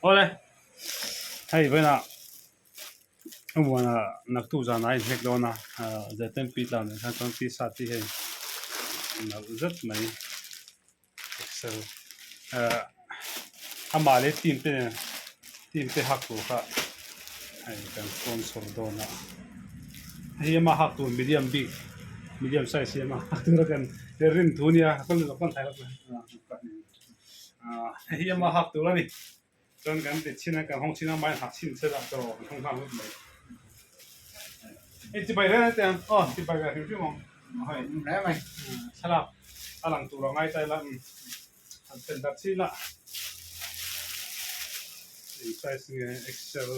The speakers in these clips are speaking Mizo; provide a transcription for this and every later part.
Awle hei vawiinah a muanah naktuk zanah a inhnek dawn a ah ZMP tlan ah khan chuan t-shirt te hi hei nalh zet mai excel ah amah leh team te nen team te hak tur kha hei kan sponsor dawn a hei ama hak tur medium bik medium size hi ama hak tur a kan rin thu a nia ah hei ama hak tur a ni chuan kan ti chhin a kan hawng chhin a mahni hak chhin se lah tawh kan hawng nghal vek mai hei chibai reng reng te ang aw chibai ve hrim hrim ang hei thlalak a lang tur a ngai ta ila han pen darh chhin ila eng size nge excel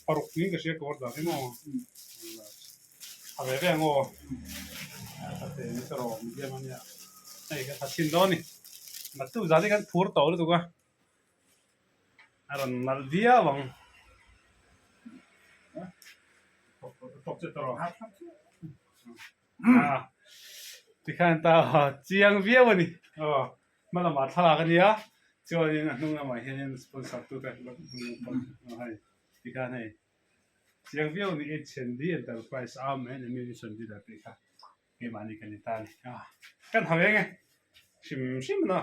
paruk niin ka hria kawr dan hi maw a ve ve ang aw a te ni ka rawh medium a nia hei ka tha chhin dawn a ni naktuk zan hi kan phur tawh lutuk a a rawn nalh viau ang tikhian ta chiang viau a ni aw hma lamah thlalak a nia chuanin a hnung lamah hianin sponsor tute hei tikhian hei. Chiang viau ni HND Enterprise Arm and Ammunition Dealer tih kha keimahni kan ni ta a ni. Kan ha ve nge hrim hrim a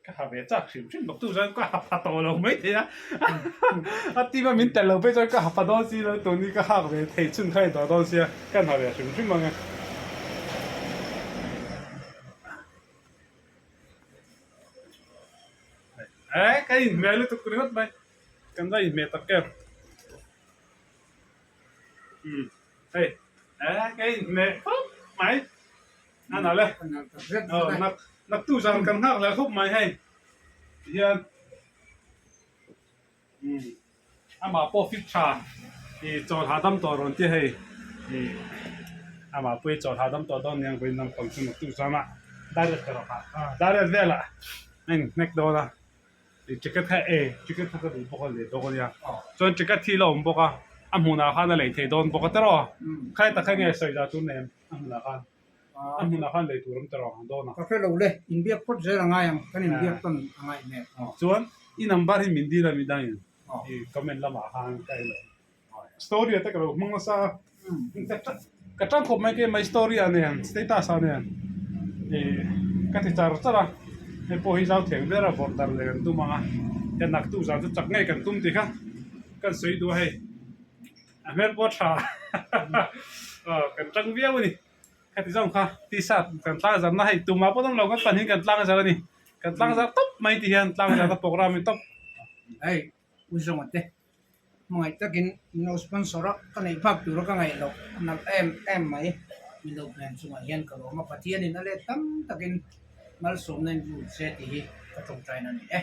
ka ha ve chak hrim hrim bawk tu chuan ka ha pha tawh lo mai thei a a team a min tel lo phei chuan ka ha pha dawn si lo tun hi ka hak ve thei chhun kha a intuah dawn sia kan ha ve hrim hrim ang e. Eh ka inhmeh lutuk ringawt mai. Kan va inhmeh tak em? Umm hei eh ka inhmeh khawp mai a nalh e aw nak naktu zan kan nghak leh khawp mai hei tihian umm amah pawh fit tha ih chawl hahdam tawh rawn tia hei ih amah pawh hi chawl hahdam tawh dawn aniang vawiin naupang chu naktu zanah direct ka rawk a direct velah a inhnek dawn a. Ticket kha e ticket kha ka duh bawk a leh bawk a nia chuan ticket hi a la awm bawk a a hmunah khan a lei thei dawn bawk a tiraw kha heta kha nge sawi zah tur nem a hmunah khan a hmunah khan lei tur awm tiraw ang dawn a. Ka hre lo le inbiak phawt zel a ngai ang kan inbiak tawn a ngaih hmel. Chuan i number hi min dil a mi dangin i comment lamah khan ka en lo story ah te ka lo hmang nasa a ka tang khawp mai ke mai story ah nen status ah nen ih ka ti char char a hei pawh hi zau theng ber a vawrh darh leh kan tum ang a hian naktuk zan chu chak ngei kan tum tih kha kan sawi duh a hei a hmel pawh a tha aw kan tang viau a ni khati zawng kha t-shirt kan tlang zar na hei tumah pawh awm lo kan pahnih kan tlang zar a ni kan tlang zar tawp mai ti hian tlang zar na program hi tawp. Hei u zawnga te. Hmangaih takin min lo sponsor a, ka neih phak tura ka ngaih loh a nalh em em mai. Min lo plan chungah hian ka lawm a, Pathianin a let tam takin malsawmna in vur se tih hi ka tawngtaina a ni e.